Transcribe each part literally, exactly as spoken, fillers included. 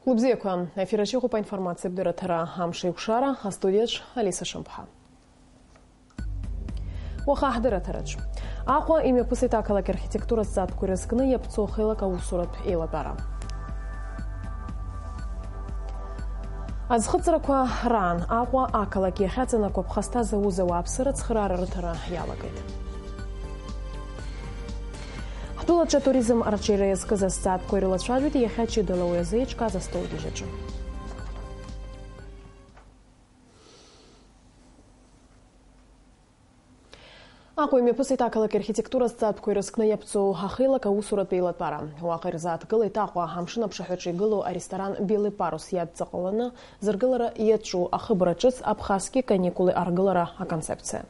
Хәлыбзиақәа, ефир аҿы иҟоуп аинформациатә дырраҭара Амш еиқәшара, астудиаҿ Алиса Шамԥҳа. Уаха ҳдырраҭараҿ. Аҟәа имҩаԥысит ақалақь архитектура зҵаатәқәа ирызкны иаԥҵоу ахеилак аусуратә еилатәара. Аӡхыҵрақәа раан Аҟәа ақалақь иахьаҵанакуа ԥхасҭа зауз ауааԥсыра ацхыраара рыҭара иалагеит. Ҳтәылаҿы атуризм арҽеира иазкыз азҵаатәқәа ирылацәажәеит иахьа ҷыдала уи азы еиҿкааз астолгьежь аҿы. Аҟәа имҩаԥысит ақалақь архитектура зҵаатәқәа ирызкны иаԥҵоу ахеилак аусуратә еилатәара. Уаҟа ирзааҭгылеит Аҟәа амшын аԥшаҳәаҿы игылоу аресторан Белый парус иадҵаҟаланы зыргылара иаҿу ахыбра ҿыц Абхазские каникулы аргылара аконцепциа.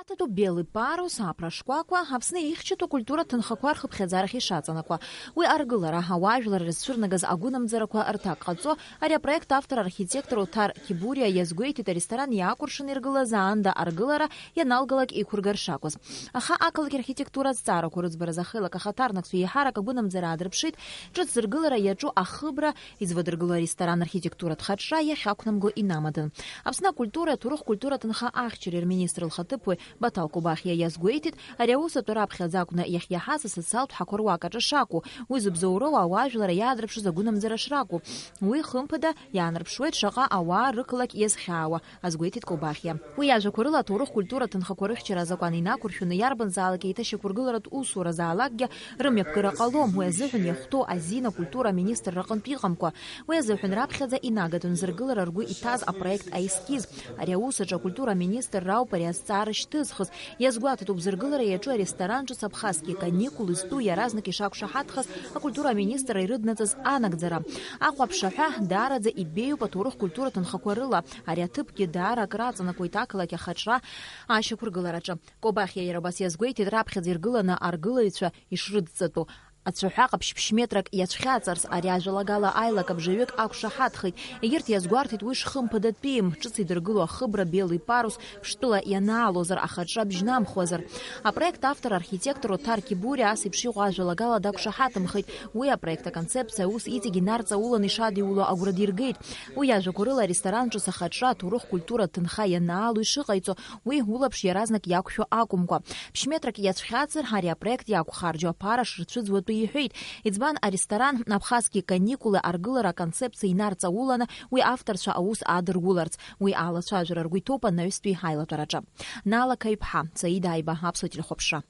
Гәаҭатәуп Белый парус, аԥра шкәакәа, Аԥсны ихьчатәу акультура ҭынхақәа рхыԥхьаӡарахь ишаҵанакуа. Уи аргылара, ауаажәлар ирызцәырнагаз агәынамӡарақәа рҭак ҟаҵо, ари апроект автор архитектор Оҭар Кибуриа иазгәеиҭеит, аресторан иаакәыршаны иргылаз аанда аргылара ианалгалак иқәыргар шакәыз. Аха ақалақь архитектура азҵаарақәа рыӡбаразы ахеилак ахаҭарнакцәа еиҳарак агәынамӡара аадырԥшит, ҿыц зыргылара иаҿу ахыбра, Иӡбадыргыло аресторан архитектуратә хаҿра иахьақәнамго инамадан. Аԥсны акультуреи аҭоурых-культуратә нха ахьчареи рминистр лхаҭыԥуаҩ Баҭал Кобахиа иазгәеиҭеит, ари аус атәы раԥхьаӡа акәны иахьиаҳаз асоциалтә ҳақәа руак аҿы шакәу, уи зыбзоуроу ауаажәлар иаадырԥшыз агәынамӡара шракәу. Уи, хымԥада, иаанарԥшуеит шаҟа ауаа рықалақь иазхьаауа, азгәеиҭеит Кобахиа. Уи иажәақәа рыла, аҭоурых-культуратә нхақәа рыхьчара азакәан инақәыршәаны иарбанзаалак еиҭашьақәыргыларатә усуразаалакгьы рымҩаԥгара ҟалом, уи азыҳәан иахәҭоу азин акультура аминистрра рҟынтә иҟамкәа. Уи азыҳәан раԥхьаӡа инагатәын зыргылара ргәы иҭаз апроект аескиз. Ари аус аҿы акультура аминистрра ауп ари азҵаара шьҭызхыз. Иазгәаҭатәуп зыргылара иаҿу аресторан ҿыц Абхазские каникулы зтәу иаразнак ишақәшаҳаҭхаз акультура аминистрра ирыднаҵаз анагӡара. Аҟәа аԥшаҳәа даараӡа ибеиоуп аҭоурых-культуратә нхақәа рыла. Ари аҭыԥгьы даара акыр аҵанакуеит ақалақь ахаҿра ашьақәыргылараҿы. Кобахиа иара убас иазгәеиҭеит, раԥхьаӡа иргыланы аргылаҩцәа ишрыдҵатәу. Ацәаҳәа ҟаԥшь ԥшь метрак иацәхьаҵырц, ари ажәалагала аилак абжаҩык ақәшаҳаҭхеит. Егьырҭ иазгәарҭеит уи шхымԥадатәим, ҿыц идыргыло ахыбра Белый парус ԥштәыла ианаалозар, ахаҿра бжьнамхуазар. Апроект автор архитектор Оҭар Кибуриа ас еиԥш иҟоу ажәалагала дақәшаҳаҭымхеит. Уи апроект аконцепциа аус иҵегь инарҵауланы ишадиуло агәра диргеит. Уи иажәақәа рыла, аресторан ҿыц ахаҿра аҭоурых-культуратә ҭынха ианаало ишыҟаиҵо, уи улаԥш иаразнак иақәшәо акәымкәа. Ԥшь-метрак иацәхьаҵыр, ари апроект иақәхарџьо аԥара шрыцәыӡуа атәы иҳәеит. Иӡбан аресторан Абхазские каникулы аргылара аконцепциа инарҵауланы уи авторцәа аус адыруларц. Уи алацәажәара ргәы иҭоуп анаҩстәи аилатәараҿы. Нала Қаҩԥҳа, Саида Аиба, Аԥсуа телехәаԥшра.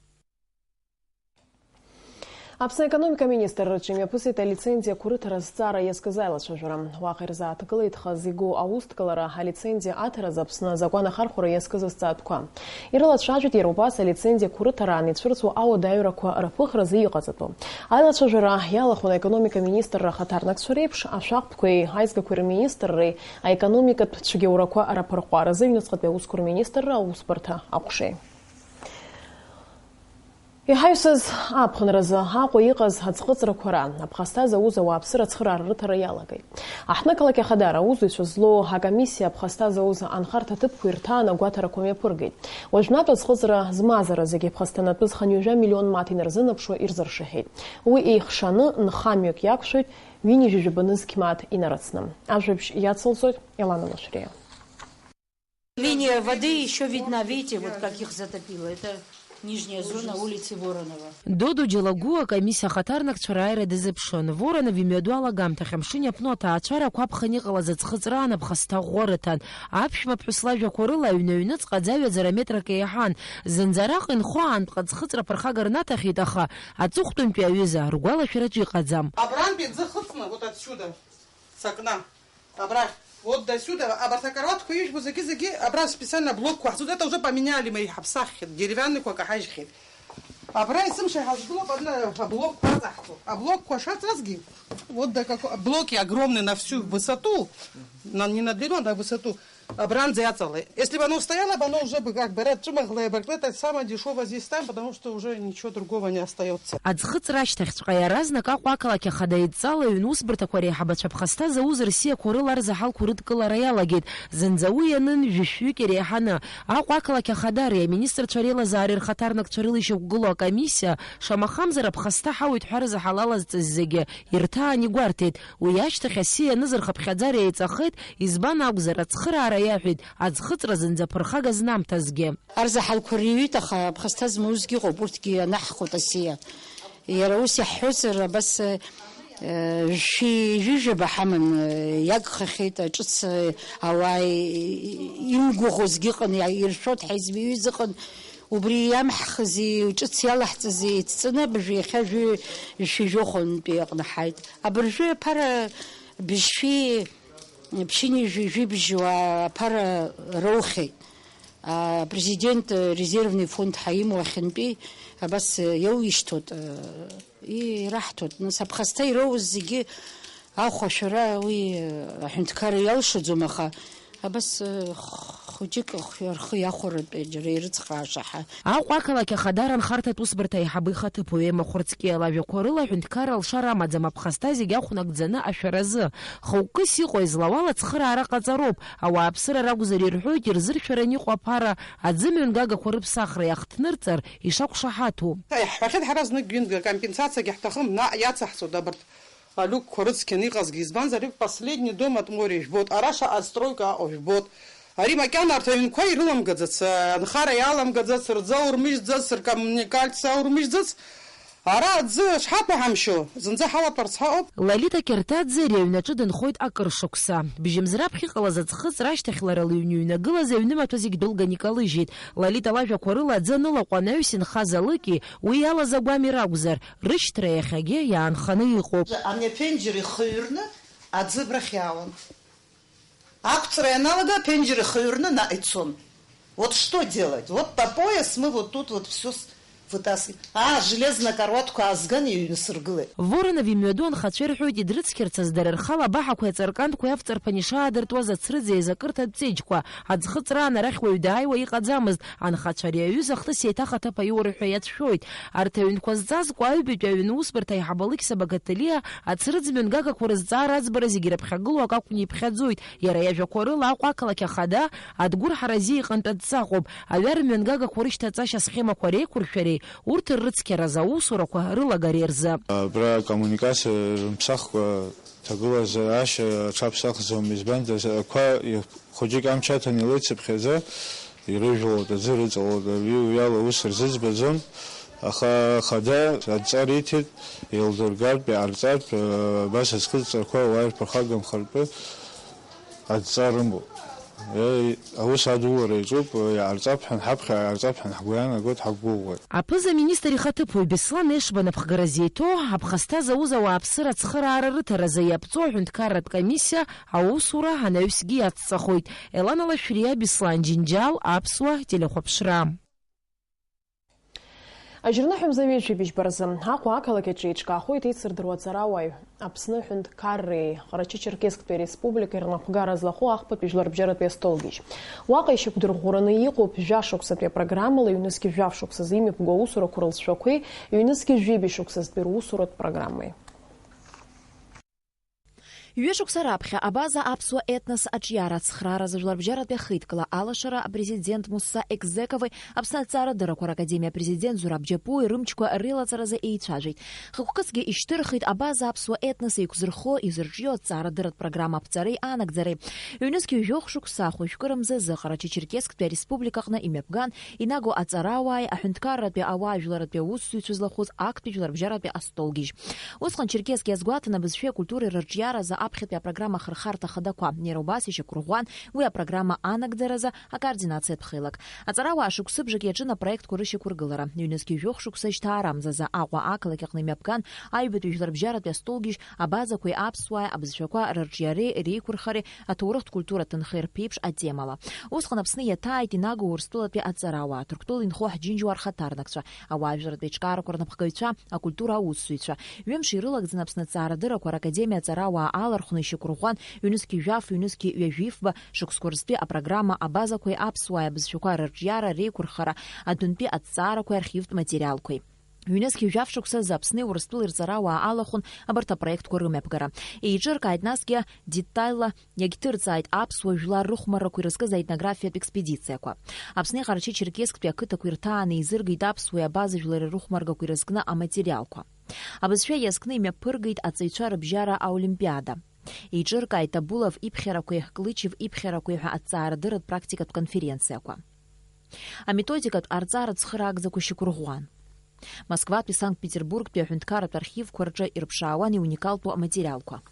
Аԥсны аекономика аминистрраҿы имҩаԥысит алицензиақәа рыҭара азҵаара иазкыз аилацәажәара. Уаҟа ирзааҭгылеит хазы игоу аусҭгалара, алицензиа аҭаразы Аԥсны азакәан ахархәара иазкыз азҵаатәқәа. Ирылацәажәеит иара убас алицензиақәа рыҭараан ицәырҵуа ауадаҩрақәа рыԥыхразы иҟаҵатәу. Аилацәажәара иалахәын аекономика аминистрра ахаҭарнакцәа реиԥш, ашәахтәқәеи аизгақәеи рминистрреи аекономикатә цәгьоурақәа раԥырҟәаразы аҩныҵҟатәи аусқәа рминистрра аусбарҭа аҟәшеи. Иҳаҩсыз аԥхынразы Аҟәа иҟаз аӡхыҵрақәа раан аԥхасҭа зауз ауааԥсыра ацхыраара рыҭара иалагеит. Аҳҭнықалақь Ахадара аусзуҩцәа злоу акомиссиа аԥхасҭа зауз анхарҭа ҭыԥқәа ирҭаан агәаҭарақәа мҩаԥыргеит. Уажәнатә аӡхыҵра змазара зегьы ԥхасҭанатәыз хынҩажәа миллион мааҭ инарзынаԥшуа ирзыршаҳәеит. Уи еихшаны нхамҩак иақәшәоит, ҩынҩажәи жәаба нызқь мааҭ инарыцны. Ажәабжь иацылҵоит Елана Машәриа. Линия воды ещё видна, видите, вот как их затопило. Это нижняя зона улицы Воронова. Додо Џьалагәуа акомиссиа ахаҭарнакцәа рааира дазыԥшын. Воронов имҩаду алагамҭахь амшын иаԥну аҭаацәарақәа аԥхын иҟалаз аӡхыҵраан аԥхасҭа ӷәӷәа рыҭан. Аԥшәмаԥҳәыс лажәақәа рыла, аҩны аҩныҵҟа аӡы аҩаӡара аметрак еиҳан. Зынӡа араҟа инхо аантәҟа аӡхыҵра ԥырхагара наҭахьеит, аха аҵыхәтәантәи аҩыза ргәалашәараҿ иҟаӡам. Абрантәи аӡы хыҵны, вот отсюда. С окна. Абрахь. Вот до сюда. Абарҭ акаруаҭқәа ижәбо зегьы-зегьы абра специально блокқәа ҳзуз. Это уже поменяли мы, иҳаԥсаххьеит. Деревянныйқәа каҳажьхьеит. Абра есымша иҳазгылоуп, абна аблокқәа аҵаҳҵо. Аблокқәа шаҵазгьы, вот до какой, блоки огромные на всю высоту, на, не на длину, а на высоту. Абранӡа иаҵалеит. Если бы оно стояло бы, оно уже бы как бы ряд чумах лейберклета самое дешевое здесь ставим, потому что уже ничего другого не остается. Аӡхыҵра ашьҭахьҵәҟьа иаразнак Аҟәа ақалақь ахада идҵала аҩны усбарҭақәа реиҳабацәа ԥхасҭа зауз рсиақәа рыла арзаҳалқәа рыдкылара иалагеит. Зынӡа уи ианын жәшәҩык иреиҳаны. Аҟәа ақалақь ахадареи аминистрцәа реилазаареи рхаҭарнакцәа рыла ишьақәгылоу акомиссиа, шамахамзар аԥхасҭа ҳауеит ҳәа рзаҳал алазҵаз зегьы ирҭаан игәарҭеит. Уи ашьҭахь асиа ианыз рхыԥхьаӡара еиҵахеит, избан акәзар, ацхыраара иаҳәеит, аӡхыҵра зынӡа ԥырхага знамҭазгьы. Арзаҳалқәа риҩит, аха ԥхасҭа змоузгьы ыҟоуп, урҭгьы анаҳхуеит асиа. Иара ус иаҳҳәозар, абас, э, шәи-, ҩажәа ба ҳаман, э, иагхахьеит, ҿыц, э, ауаа и-, и-, имгәаӷьуазгьы ыҟан, иа-, иршәоит ҳәа измыҩыз ыҟан, убри иамҳхызи, ҿыц иалаҳҵази, ицҵаны абыржәы иахьа жәи-, шәи жәохәантәи аҟны ҳааит. Абыржәы аԥара быжьшәи, ԥшьынҩажәи жәибжь уаа аԥара роухьеит. Апрезидент резервный фонд ҳаимоу ахьынтәи абас иоуишьҭоит, ираҳҭоит. Нас аԥхасҭа ироуз зегьы ахә ашәара уи аҳәынҭқарра иалшаӡом, аха абас хәыҷык рхы иахәаратәы џьара ирыцхрааша ҳәа. Аҟәа ақалақь ахадара анхарҭатә усбарҭа аиҳабы ихаҭыԥуаҩ Ема Хәырцкиа лажәақәа рыла аҳәынҭқарра алшара амаӡам аԥхасҭа зегь ахәнагӡаны ашәаразы. Хықәкыс иҟоу излауала ацхыраара ҟаҵароуп, ауааԥсыра ракәзар ирҳәоит, ирзыршәараны иҟоу аԥара аӡымҩангагақәа рыԥсахра иахҭнырҵар ишақәшаҳаҭу. Иаҳҳәахьеит ҳара знык-ҩынтә акомпенсациагьы ҳҭахым, наҟ иацаҳҵоит абарҭ алиукқәа рыцқьаны иҟазгьы, избанзар, последний дом от моря жәбоит, ара шаҟа стройка аҟоу жәбоит. Ари макьана арҭ аҩнқәа ирыламгаӡац, анхара иаламгаӡац, рӡаурмыжьӡац, ркоммуникациа урмыжьӡац, ара аӡы шҳақәаҳамшьо, зынӡа ҳалатәарц ҳаҟоуп. Лолита Кьарҭаӡе ари аҩнаҿы дынхоит акыр шықәса. Бжьымз раԥхьа иҟалаз аӡхыҵра ашьҭахь лара лыҩны иҩнагылаз аҩнымаҭәа зегь дәылган икалыжьит. Лолита лажәақәа рыла аӡы анылаҟәу анаҩс инхаз алыки, уи иалаз агәами ракәзар, рышьҭра иахьагьы иаанханы иҟоуп. Ами аԥенџьыр ихыҩрны аӡы абрахь иаауан. Ақәҵра ианалага, аԥенџьыр ихыҩрны наҟ ицон. Вот что делать? Вот по пояс мы вот тут вот всё с-, вытаскиваем. Аа, железна каруаҭқәа аазган, иҩнасыргылеит. Воронов имҩаду анхацәа ирҳәоит, идрыцқьарцаз дара рхала абаҳақәеи аҵаркантқәеи авҵарԥан ишаадыртуаз ацрыҵи азакырҭатә ҵеџьқәа. Аӡхыҵраан арахь уаҩ дааиуа иҟаӡамызт. Анхацәа ари аҩыза ахҭыс еиҭах аҭыԥ аиурҳәа иацәшәоит. Арҭ аҩнқәа зҵазкуа аҩбатәи аҩны усбарҭа аиҳабы Алықьса Багаҭелиа ацрыҵ мҩангагақәа рызҵаара аӡбара зегьы ирыԥхьагылоу акы акәны иԥхьаӡоит. Иара иажәақәа рыла, Аҟәа ақалақь ахада Адгәыр Ҳаразиа иҟынтә адҵа ыҟоуп. Аҩар мҩангагақәа рышьҭаҵашьа асхемақәа реиқәыршәареи урҭ ррыцқьараз аусурақәа рылагареи рзы. Абра акоммуникациа рымԥсахкәа ҭагылазаашьа аҽаԥсахӡом, избанзар, ақәа хәыҷык амч аҭаны илеит сыԥхьаӡа, ирыжәлоит, аӡы рыҵалоит, ари уи ала ус рзыӡбаӡом, аха ахада адҵа риҭеит, еилдыргартә, иҟарҵартә, абас азхыҵҵақәа ауаа ирԥырхагамхартәы адҵа рымоуп. Е, аус адулара иаҿуп, иҟарҵап ҳәа ҳаԥхьа, иҟарҵап ҳәа ҳгәы иаанагоит, ҳақәгәыӷуеит. Аԥыза-министр ихаҭыԥуаҩ Беслан Ешба напхгара зеиҭоу, аԥхасҭа зауз ауааԥсыра ацхыраара рыҭаразы иаԥҵоу аҳәынҭқарратә комиссиа аусура анаҩсгьы иацҵахоит. Елана Лашәриа, Беслан Џьынџьал, Аԥсуа телехәаԥшра. Ажьырныҳәа мза ҩажәи быжьба рзы Аҟәа ақалақь аҿы еиҿкаахоит еицырдыруа аҵарауааҩ. Аԥсны аҳәынҭқарреи Ҟарачы-Черкесктәи ареспубликеи рнапхгара злахәу ахԥатәи жәларбжьаратәи астолгьежь. Уаҟа ишьақәдырӷәӷәараны иҟоуп жәашықәсатәи апрограммала ҩнызқьи жәаф шықәсазы имҩаԥгоу аусурақәа рылҵшәақәеи ҩнызқьи жәибжь шықәсазтәи русуратә программеи. Ҩышықәса раԥхьа абаза аԥсуа етнос аҿиара ацхрааразы жәларбжьаратәи ахеидкыла алашара апрезидент Мусса Екзекови Аԥсны аҭҵаарадыррақәа ракадемиа апрезидент Зураб Џьапуи рымчқәа реилаҵаразы еицәажәеит. Хықәкысгьы ишьҭырхит абаза аԥсуа етнос еиқәзырхо, изырҿио аҭҵаарадырратә программа аԥҵареи анагӡареи. Ҩнызқь жәохә шықәса ахәажәкыра мзазы Ҟарачы-Черкесктәи ареспубликаҟны имҩаԥган, инаго аҵарауааи аҳәынҭқарратәи ауаажәларратәи аусзуҩцәа злахәыз актәи жәларбжьаратәи астолгьежь. Усҟан Черкесск иазгәаҭан абызшәеи акультуреи рырҿиаразы аԥхьатәи апрограмма ахырхарҭа ахадақәа. Иара убас ишьақәырӷәӷәан уи апрограмма анагӡаразы акоординациатә хеилак. Аҵарауаа шықәсыбжак иаҿын апроектқәа рышьақәыргылара. Ҩнызқь жәохә шықәса жьҭаара амзазы Аҟәа ақалақь аҟны имҩаԥган аҩбатәи жәларбжьаратәи астолгьежь, абазақәеи аԥсуааи абызшәақәа рырҿиареи реиқәырхареи аҭоурыхтә культуратә нхеи рԥеиԥш атемала. Усҟан Аԥсны иаҭааит инаго Урыстәылатәи аҵарауаа, Ҭырқәтәыла инхо ҳџьынџьуаа рхаҭарнакцәа, ауаажәларратә еиҿкаарақәа рнапхгаҩцәа, акультура аусзуҩцәа. Ҩымш ирылагӡан Аԥсны аҭҵаарадыррақәа ракадемиа аҵарауаа рҟны ишьақәырӷәӷәан, ҩнызқь жәаф, ҩнызқь ҩажәифба шықәсқәа рзтәи апрограмма, абазақәеи аԥсуааи абызшәақәа рырҿиара, реиқәырхара, адәынтәи аҭҵаарақәеи архивтә материалқәеи. Ҩнызқь жәаф шықәсазы Аԥсни Урыстәылеи рҵарауаа алахәын абарҭ апроектқәа рымҩаԥгара. Еиҿыркааит насгьы детальла, иагьҭырҵааит аԥсуа жәлар рыхәмаррақәа ирызкыз аетнографиатә експедициақәа. Аԥсни Ҟарачы-Черкесктәи ақыҭақәа ирҭааны еизыргеит аԥсуеи абаза жәлари рыхәмаргақәа ирызкны аматериалқәа. Абызшәа иазкны имҩаԥыргеит аҵаҩцәа рыбжьара аолимпиада. Еиҿыркааит Абулов иԥхьарақәеи Клычев иԥхьарақәеи ҳәа аҭҵаарадырратә практикатә конференциақәа. Аметодикатә арҵара цхыраагӡақәа шьақәырӷәӷәан. Москватәи Санкт-Петербургтәи аҳәынҭқарратә архивқәа рҿы ирыԥшаауан иуникалтәу аматериалқәа.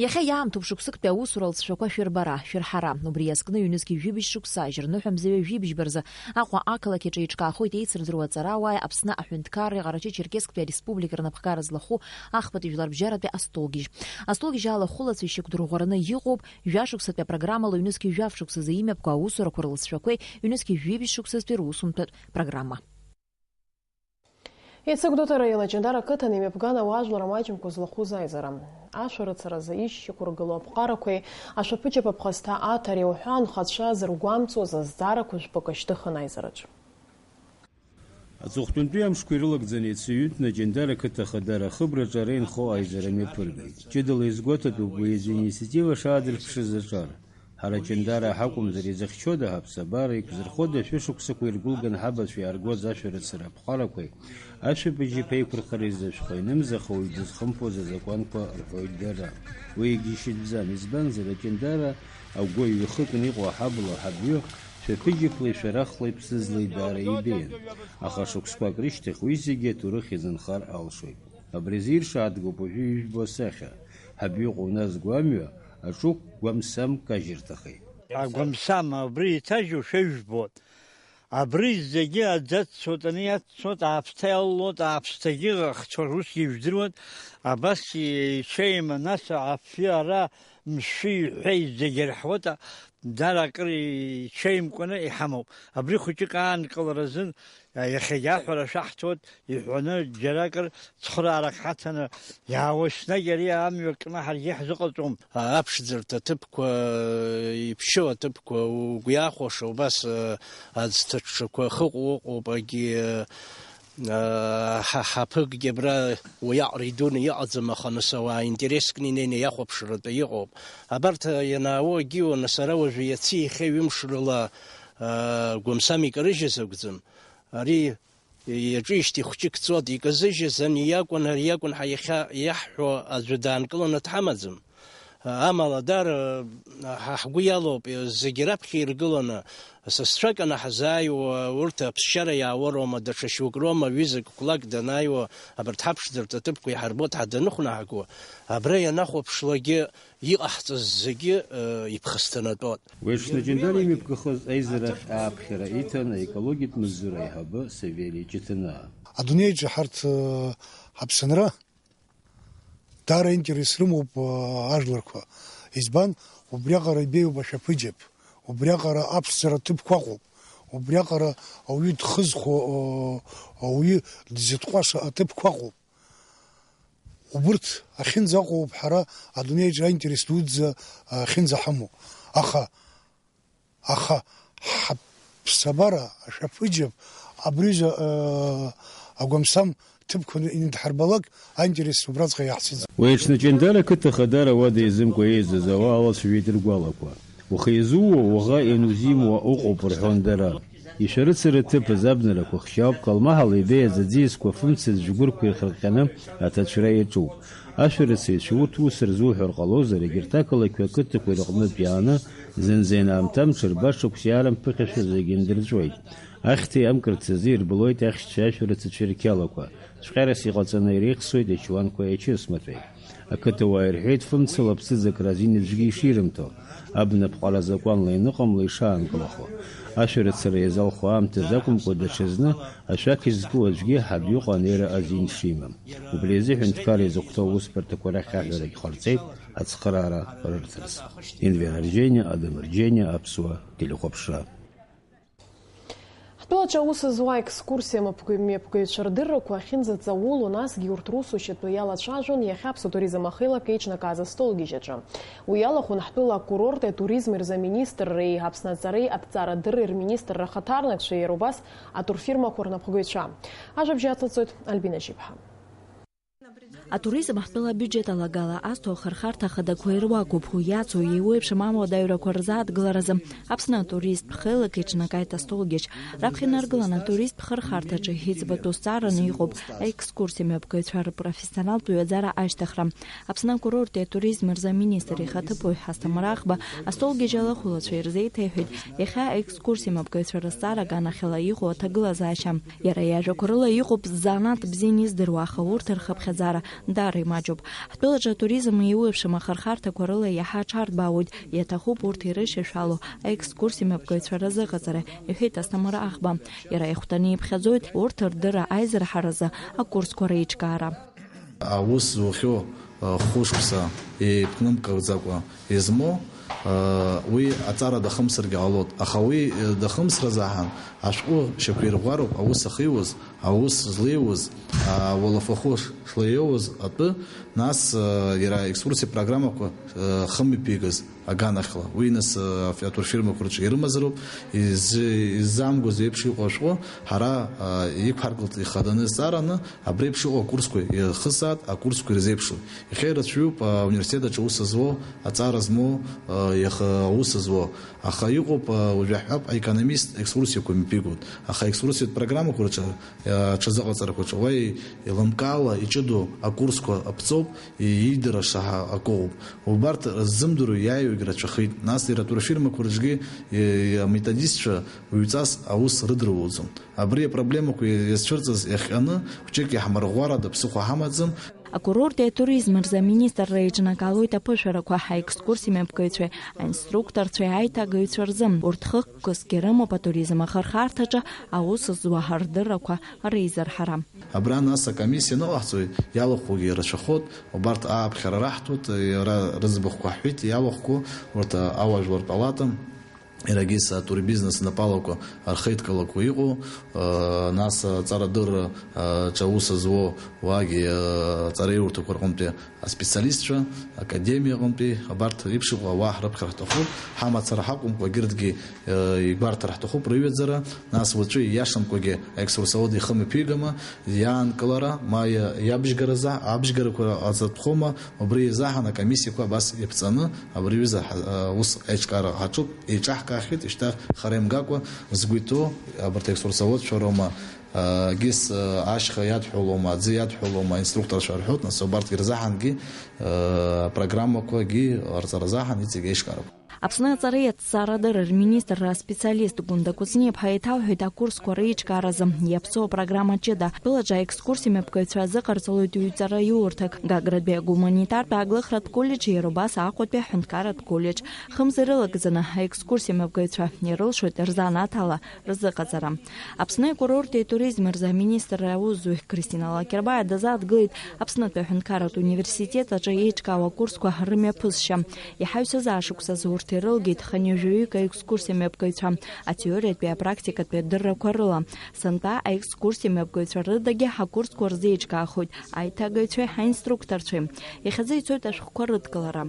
Иахьа иаамҭоуп шықәсыктәи аусура алҵшәақәа шәырбара, шәырҳара. Убри иазкны ҩнызқь жәибжь шықәса, ажьырныҳәа мза ҩажәи бжьба рзы Аҟәа ақалақь аҿы еиҿкаахоит еицырдыруа аҵарауааи Аԥсны аҳәынҭқарреи Ҟарачы-Черкесктәи ареспублика рнапхгара злахәу ахԥатәи жәларбжьаратәи астолгьежь. Астолгьежь алахәылацәа ишьақәдырӷәӷәараны иҟоуп жәашықәсатәи апрограммала ҩнызқь жәаф шықәсазы имҩаԥгоу аусурақәа рлҵшәақәеи ҩнызқь жәибжь шықәсазтәи русумҭатә программа. Иацы Гәдоуҭа араион Аҷандара ақыҭан имҩаԥган ауаажәлар амаҷымкәа злахәыз аизара. Ашәарыцаразы ишьақәыргылоу аԥҟарақәеи ашәаԥыџьаԥ аԥхасҭа аҭареи уҳәа анхацәа зыргәамҵуаз азҵаарақәа жәпакы шьҭыхын аизараҿы. Аҵыхәтәантәи амшқәа ирылагӡаны иацы ҩынтә Наҷандара ақыҭа ахадара ахыбраҿы ара инхо аизара мҩаԥыргеит. Ҷыдала изгәаҭатәуп уи азы инициатива шаадырԥшыз аҿар. Ҳара Ҷандара ҳакәымзар, изыхьчода ҳаԥсабара, иқәзырхода шәышықәсақәа иргәылган ҳабацәа иааргоз ашәарыцара аԥҟарақәеи, ашәаԥыџьаԥ еиқәырхара изы ашәҟәы ианымзаха уаҩ дызхымԥоз азакәанқәа рҳәоит дара. Уи егьишьыӡӡам, избанзар, Аҷандара агәы ҩхыкны иҟоу ҳабла, ҳабҩы, шәаԥыџьаԥлеи шәарахлеи ԥсыӡлеи даара ибеиан. Аха шықәсқәак рышьҭахь уи зегьы аҭоурых иазынхар алшоит. Абри азы иршааҭгоуп уажәы ижәбо асахьа. Ҳаб иҟоу назго амҩа аҿықә гәамсам кажьырҭахеит. Агәамсам абри иҭажьу шәа ижәбоит. Абри зегьы аӡы аццоит, ани иаццоит, ааԥсҭа иалалоит, ааԥсҭагьы ахцәа русгьы ижәдыруеит. Абас ичеима, нас афҩы ара мшәы иҳәа зегьы ирҳауеит, дара акыр ичеимкәаны иҳамоуп. Абри хәыҷык аанкылара азын, иахьагьы аҳәара шәаҳҭоит, иҳәаны џьаракыр цхыраарак ҳаҭаны иаауеснагь ари амҩа кны ҳаргьы ҳзыҟаҵом. Аԥшӡарҭа аҭыԥқәа, иԥшьоу аҭыԥқәа, угәы иахәаша убас аӡҭаҽҽақәа ахыҟоу ыҟоуп, агьи ҳа ҳаԥыкгьы абра уиаҟара идуны иҟаӡам, аха нас ауаа интерескны инеины иахәаԥшратәы иҟоуп. Абарҭ ианаауо агьиуа, нас ара уажәы иаци иахьеи ҩымш рыла гәамсам икарыжьыз акәӡам. Ари иаҿижьҭеи хәҷык ҵуа диказыжьыз, ани иакәын, ари иакәын ҳәа иахьа иаҳҳәо аӡәы даанкыланы дҳамаӡам. Амала, даара ҳа ҳгәы иалоуп, зегьы раԥхьа иргыланы, сасцәак анаҳзааиуа, урҭ аԥсшьара иаауа роума, даҽа шьоук роума, ҩызак хәлак данааиуа, абарҭ ҳаԥшӡартә аҭыԥқәа иҳарбоит ҳа даныхәнаҳагуа, абра ианахәаԥшлакгьы, иҟаҳҵаз зегьы, э, иԥхасҭанатәоит. Уи аҽны Ҷандара имҩаԥгахоз аизарахь ааԥхьара иҭан аекологиатә маҵзура аиҳабы Савели Ҷыҭынаа. Адунеиаҿы ҳарҭ, э, ҳаԥсынра даара интерес рымоуп, э, ажәларқәа. Избан? Убриаҟара ибеиоуп ашәаԥыџьаԥ, убриаҟара аԥшӡара ҭыԥқәа ыҟоуп, убриаҟара ауаҩы дхызхуа, э, ауаҩы дзытҟәаша аҭыԥқәа ыҟоуп. Убырҭ ахьынӡаҟоуп ҳара адунеиаҿы аинтерес дуӡӡа ахьынӡаҳамоу. Аха, аха ҳаԥсабара ашәаԥыџьаԥ абрыжәа, э, агәамсам ҭыԥқәа иныдҳарбалак, аинтерес убраҵәҟьа иаҳцәыӡуеит. Уи аҽны Ҷандара ақыҭа ахадара уада иазымкуа еизаз ауаа алацәажәеит ргәалақәа. Ухы иазууа, уаӷа ианузимуа ыҟоуп, рҳәон дара. Ишәарыцара ҭыԥыз абнарақәа хшьаауп, калмаҳала ибеиаз аӡиасқәа фымцыз жәгәырқәа ирхырҟьаны аҭацәра иаҿуп. Ашәарыцаҩцәа урҭ ус рзуҳәар ҟалозар, егьырҭ ақалақьқәеи ақыҭақәеи рыҟнытә иааны, зынӡа инаамҭам ҽырба шықәс иаарымԥыхьашәа зегьы ндырҵәоит. Ахьҭа иамкырц азы ирбылуеит ахьшьцәеи ашәарыцацәеи рқьалақәа. Цәҟьарас иҟаҵаны иреихсуеит ачуанқәеи ачысматәеи. Ақыҭауаа ирҳәеит, фымцала ԥсыӡ акраз аӡәгьы иширымҭо, абна ԥҟара закәанла ианыҟамла ишаанкылахо, ашәарыцара иазалхо аамҭазы акәымкәа, даҽазны ашәақь зку аӡәгьы ҳаб иҟа анеира азин шимам. Убри азы аҳәынҭқарра иазыхәҭоу аусбарҭақәа рахь аҳәарагь ҟарҵеит ацхыраара рырҭарц. Инвер Арџьениа, Адам Арџьениа, Аԥсуа телехәаԥшра. Тәылаҿы аус зуа аекскурсиа мҩаԥгаҩцәа рдыррақәа ахьынӡаҵауло, насгьы урҭ русушьатәы иалацәажәон иахьа Аԥсуа туризм ахеилак еиҿнакааз астолгьежь аҿы. Уи иалахәын ҳтәыла акурорти атуризми рзы аминистрреи Аԥсны аҵареи аҭҵаарадырреи рминистрра ахаҭарнакцәеи иара убас атурфирмақәа рнапхгаҩцәа. Ажәабжь ацылҵоит Альбина Шьыԥҳа. Атуризм ҳтәыла абиуџьет алагала азҭо ахырхарҭа ахадақәа ируакуп, уи иацу еиуеиԥшым амуадаҩрақәа рзааҭгыларазы Аԥсны атуристтә хеилак еиҿнакааит астолгьежь. Раԥхьа инаргылан атуристтә хырхарҭаҿы иӡбатәу зҵаараны иҟоуп аекскурсиа мҩаԥгаҩцәа рпрофессионалтә ҩаӡара ашьҭыхра. Аԥсны акурорти атуризми рзы аминистр ихаҭыԥуаҩ Асҭамыр Аӷба астолгьежь алахәылацәа ирзеиҭеиҳәеит иахьа аекскурсиа мҩаԥгаҩцәа рызҵаара аганахьала иҟоу аҭагылазаашьа. Иара иажәақәа рыла иҟоуп занааҭ бзианы издыруа, аха урҭ рхыԥхьаӡара даара имаҷуп. Ҳтәылаҿы атуризм еиуеиԥшым ахырхарҭақәа рыла иаҳа аҽарҭбаауеит, иаҭахуп урҭ ирышьашәало аекскурсиа мҩаԥгаҩцәа рзыҟаҵара, иҳәеит Асҭамыр Аӷба. Иара ихәҭаны иԥхьаӡоит урҭ рдырра аизырҳаразы акурсқәа реиҿкаара. Аус зухьоу, э, хәышықәса еиԥнымкаӡакәа измоу, э, уи аҵара дахымсыргьы ҟалоит. Аха уи, э, дахымсразаҳан, ашәҟәы шьақәирӷәӷәароуп аус ахьиуаз, аус злеиуаз, ауалафахәы шлеиуаз атәы, нас, э, иара аекскурсиа программақәа, э, хымҩаԥигаз аганахьла. Уи нас, э, аф-, атурфирмақәа рҿы ирымазароуп, изы-, иззамгоз еиԥш иҟоу ашәҟәы ҳара, э, иқәҳаргылт ихаданы зҵаараны, абри еиԥш иҟоу акурсқәа ирхысааит, акурсқәа ирзеиԥшуп. Иахьа ирацәаҩуп, э, ауниверситет аҿы аус зуоу, аҵара змоу, э, иаха-, аус зуоу. Аха иҟоуп, э, уажәы ҳҳәап, аекономист екскурсиақәа мҩаԥигоит. Аха аекскурсиатә программақәа рҿы, э, аҽазыҟаҵарақәа рҿы уа и-, еилымкаала иҷыдоу акурсқәа аԥҵоуп, и-, иидыра шаҳа акоуп. Убарҭ рзымдыруа иааиуагь рацәахеит. Нас иара атурфирмақәа рҿгьы, и-, и-, аметодистцәа уаҩҵас аус рыдырулаӡом. Абри апроблемақәа иазцәырҵыз иахҟьаны, хәҷык иаҳмырӷәӷәарада ԥсыхәа ҳамаӡам. Акурорти атуризми рзы аминистрра еиҿнакаалоит аԥышәарақәа, аекскурсиа мҩаԥгаҩцәеи аинструкторцәеи аиҭагаҩцәа рзы. Урҭ хықәкысгьы рымоуп атуризм ахырхарҭаҿы аус зуа ҳардыррақәа реизырҳара. Абра нас акомиссиа аныҟаҳҵои, иалахәқәагьы рацәахоит, убарҭ ааԥхьара раҳҭоит, иара рыӡбахәқәа ҳҳәеит, иалахәқәоу урҭ ауаажәлар палата. Иарагьы са атурбизнес напалақәа рхеидкылақәа иҟоу, э, нас аҵарадырра, э, ҿы аус зуоу уаагьы, э, аҵараиурҭақәа рҟынтәи аспециалистцәа, академиа аҟынтәи абарҭ реиԥш иҟоу ауаа ҳрыԥхьар ҳҭахуп, ҳамацара ҳакәымкәа, егьырҭгьы, э, игәарҭар ҳҭахуп рыҩаӡара, нас уаҵәы ииашамкәагьы аекскурсовод ихы мҩаԥигама, иаанкылара, ма иа-, иабжьгаразы, абжьгарақәа ҟаҵатәхома, убри еизаҳан акомиссиақәа абас иаԥҵаны, абри аҩыза ҳа-, аус аиҿкаара ҳаҿуп, еиҿаҳкаахьеит, шьҭа хара имгакәа, згәы иҭоу, абарҭ аекскурсоводцәа роума, а, гьыс, а, ашьха иадҳәалома, аӡы иадҳәалома, инструкторцәа рҳәоит, нас убарҭ ирзаҳангьы, а, апрограммақәагьы ҟарҵаразаҳан иҵегь аиҿкаарақәа. Аԥсны аҵареи аҭҵаарадырреи рминистрра аспециалист Гәында Кәыҵниаԥҳа еиҭалҳәеит акурсқәа реиҿкааразы иаԥҵоу апрограмма ҷыда. Тәылаҿы аекскурсиа мҩаԥгаҩцәа азыҟарҵалоит ҩҵара иурҭак, Гагратәи агуманитартә ааглыхратә коллеџьи иара убас Аҟәатәи аҳәынҭқарратә коллеџь. Хымз ирылагӡаны аекскурсиа мҩаԥгаҩцәа ирылшоит рзанааҭ ала рзыҟаҵара. Аԥсны акурорти атуризми рзы аминистрра аусзуҩ Кристина Лакербаиа дазааҭгылеит Аԥснытәи аҳәынҭқарратә университет аҿы еиҿкаау акурсқәа рымҩаԥысшьа. Иҳаҩсыз ашықәсазы урҭ ирылгеит хынҩажәаҩык аекскурсиа мҩаԥгаҩцәа атеориатәи апрактикатәи адыррақәа рыла. Сынтәа аекскурсиа мҩаԥгаҩцәа рыдагьы акурсқәа рзеиҿкаахоит аиҭагаҩцәеи аинструкторцәеи. Иахьазы ицоит ашәҟәқәа рыдкылара.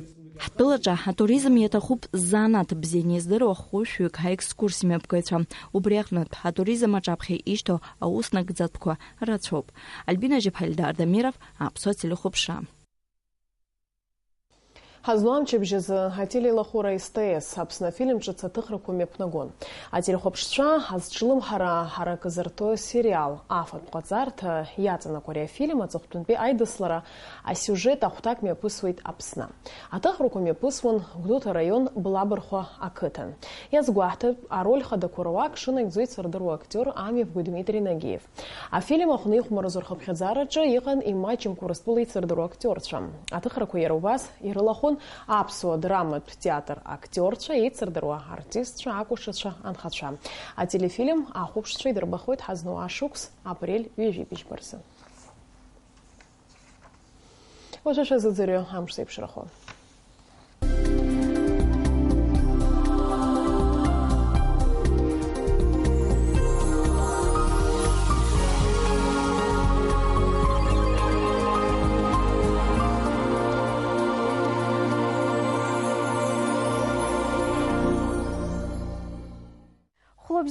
Ҳтәылаҿы атуризм иаҭахуп занааҭ бзианы издыруа хәышәҩык аекскурсиа мҩаԥгаҩцәа. Убри аҟнытә, атуризм аҿаԥхьа ишьҭоу аус нагӡатәқәа рацәоуп. Альбина Жьыԥҳа, Ельдар Дамиров, Аԥсуа телехәаԥшра. Ҳазну амчыбжь азы ателелахәыра С Т С Аԥсны афильм ҿыц аҭыхрақәа мҩаԥнагон. Ателехәаԥшцәа азҿлымҳара ҳаракы зырҭо сериал афатә ҟаҵарҭа иаҵанакуа ари афильм аҵыхәтәантәи аидыслара асиужет ахәҭак мҩаԥысуеит Аԥсны. Аҭыхрақәа мҩаԥысуан Гәдоуҭа араион Блабырхәа ақыҭан. Иазгәаҳҭап, ароль хадақәа руак шынагӡо ицырдыруа актиор амҩаԥгаҩ Дмитри Нагиев. Афильм аҟны ихәмаруаз рхыԥхьаӡараҿы иҟан имаҷымкәа Урыстәыла ицырдыруа актиорцәа. Аҭыхрақәа иара убас ирылахәын аԥсуа драматә театр актиорцәа, ицырдыруа артистцәа, акәашацәа, анхацәа. Ателефильм ахәаԥшцәа идырбахуеит ҳазну ашықәс апрель ҩажәи быжьба рзы. Уажәы шәазыӡырҩы амш зеиԥшрахо.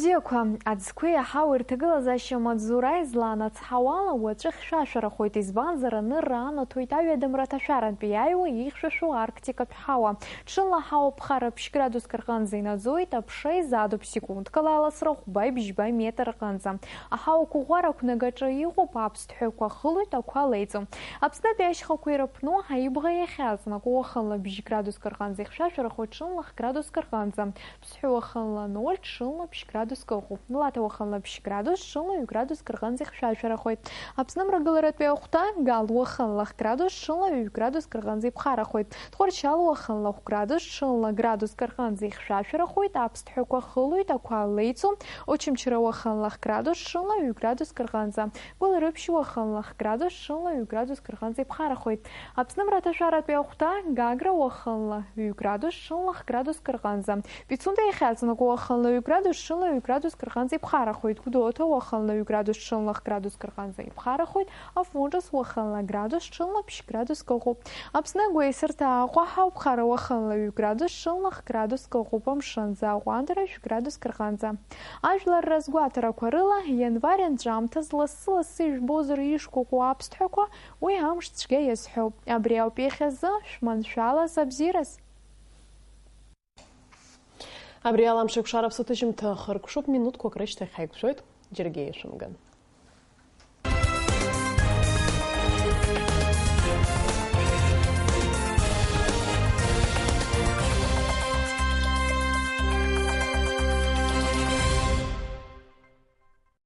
Бзиақәа, аӡқәеи аҳауеи рҭагылазаашьа маҵзура излаанацҳауала, уаҵәы хьшәашәарахоит, избанзар, анырра анаҭоит аҩадамра аҭашәарантәи иааиуа ихьшәашәо арктикатә ҳауа. Ҽынла аҳауа ԥхара ԥшь градуск рҟынӡа инаӡоит, аԥша изадуп секундкала аласра хәба-бжьба метр рҟынӡа. Аҳауа қәыӷәӷәара ақәнагаҿы иҟоуп, аԥсҭҳәақәа хылоит, ақәа леиҵом. Аԥснытәи ашьхақәа ирыԥну аибӷа иахьаҵнаку уахынла бжь градуск рҟынӡа ихьшәашәарахоит, ҽынла х градуск рҟынӡа. Ԥсҳәы уахынла ноль, ҽынла ԥшь градуск ыҟоуп. Лаҭа уахынла ԥшь градус, ҽынла ҩ градуск рҟынӡа ихьшәашәарахоит. Аԥсны мрагыларатәи ахәҭа Гал уахынла х градус, ҽынла ҩ градуск рҟынӡа иԥхарахоит. Тҟәарчал уахынла хә градус, ҽынла градуск рҟынӡа ихьшәашәарахоит. Аԥсҭҳәақәа хылоит, ақәа леиҵом. Очамчыра уахынла х градус, ҽынла ҩ градуск рҟынӡа. Гәылрыԥшь уахынла х градус, ҽынла ҩ градуск рҟынӡа иԥхарахоит. Аԥсны мраҭашәаратәи ахәҭа Гагра уахынла ҩ градус, ҽынла х градуск рҟынӡа. Пицунда иахьаҵанакуа уахынла ҩ градус, ҽынла ҩ градуск рҟынӡа иԥхарахоит. Гәдоуҭа уахынла ҩ градус, ҽынла х градуск рҟынӡа иԥхарахоит. Афон ҿыц уахынла градус, ҽынла ԥшь градуск ыҟоуп. Аԥсны агәеисырҭа Аҟәа ҳауԥхара уахынла ҩ градус, ҽынла х градуск ыҟоуп. Амшынӡы аҟәандара шә градуск рҟынӡа. Ажәлар разгәаҭарақәа рыла, ианвар анҵәамҭаз лассы-лассы ижәбозар ишқәыӷәӷәо аԥсҭҳәақәа, уи амш цәгьа иазҳәоуп. Абри ауп иахьазы шәманшәалаз абзиараз. Абри ала амш еиқәшара аԥсуа ҭыжьымҭа хыркәшоуп, минуҭқәак рышьҭахь ҳаиқәшәоит, џьаргьы еишәымган.